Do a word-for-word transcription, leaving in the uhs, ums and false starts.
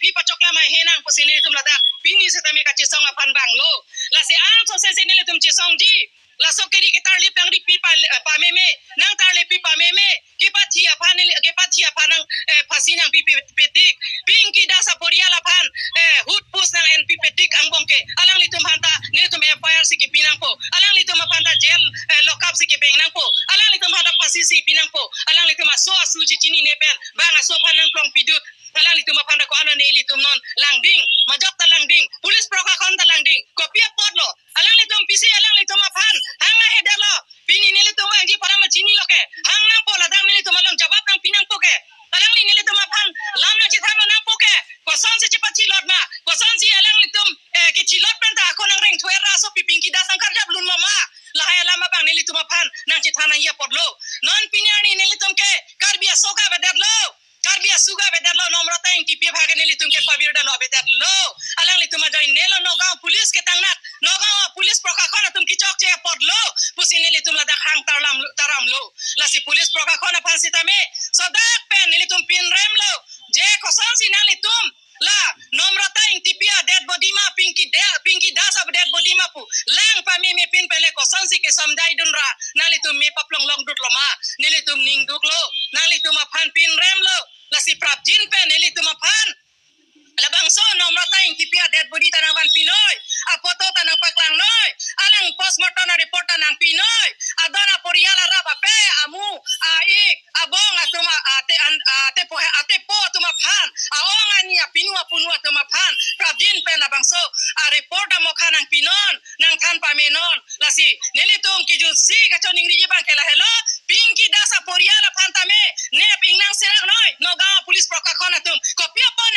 phi pachoklam ahe nang pusi nelitum ladak pini setame kachesong aphan banglo. Lasi angsose si nelitum chesongji. Laso keri ketarlip nangri pi pa, eh, pameme, nang tarlepi pameme, kepathi aphan neli, kepathi aphan nang, eh, phasi nangpipe, petik, Pinky Das aporial aphan, eh, hut pus nang-enpipe tik angbong ke, alanglitum aphanta nelitum F I R si kepi nangpo, alanglitum aphanta jail, eh, lockup si kebeng nangpo, alanglitum aphanta phasi si pi nangpo, alanglitum aso asu chichinine pen bang aso aphan nangplong pidut, alanglitum aphanta ko-an lo nelitum non langding, majok ta langding, police prokhakon ta langding, kopi apotlo, alanglitum pisi alanglitum aphan hang ahedetlo. Pini nelitum vangji para ma chinilo ke, hang nangpo, ladak nelitum along jawab nangpi nangpo ke. Alangli nelitum aphan lam nangchethan nangpo ke. Kosonsi chepathilot ma, kosonsi alanglitum, eh, kethilot pen ta ako nangreng thuer ra asopi Pinky Das nangkarjap lunlo ma. Lahai alam abang nelitum aphan nangchethan nangji apotlo. Non pini arni nelitum ke Karbi aso ke avedetlo. Karbi aso ke avedetlo, Nomrata Engtipi aphan ke nelitum ke pavirdetlo, avedetlo. Alanglitum ajoinelo Nagaon police ketangnat, Nagaon police prokhakon atum kechokche apotlo pusi nelitum ladak hang tarlam, taramlo. Lasi police prokhakon aphan sitame sodak pen nelitum pinremlo. Je kosonsi nanglitum la Nomrata Engtipi a-dead body ma, Pinky Da, Pinky Das a-dead body ma pu lang pameme pin pen le kosonsi kesomdaidun ra nanglitum me paplong longdutlo ma, nelitum ningduklo, nanglitum aphan pinremlo. Lasi prapjin pen nelitum aphan labangso Nomrata Engtipi a-dead body ta nangvanpinoi, a-photo ta nangpaklangnoi, alang postmortem a-report ta nangpinoi, adon aporial arap ape, amu, a-ik, abong atum a, ate an, atepo, atepo atum aphan, a-ong ani, apinu apunu atum aphan prapjin pen labangso a-report amokha nangpinon, nangthan pamenon. Lasi nelitum kejutsi kachoningriji abang ke lahelo, Pinky Das aporial aphan tame nep ingnang serak noi, Nagaon police prokhakon atum. Kopi apot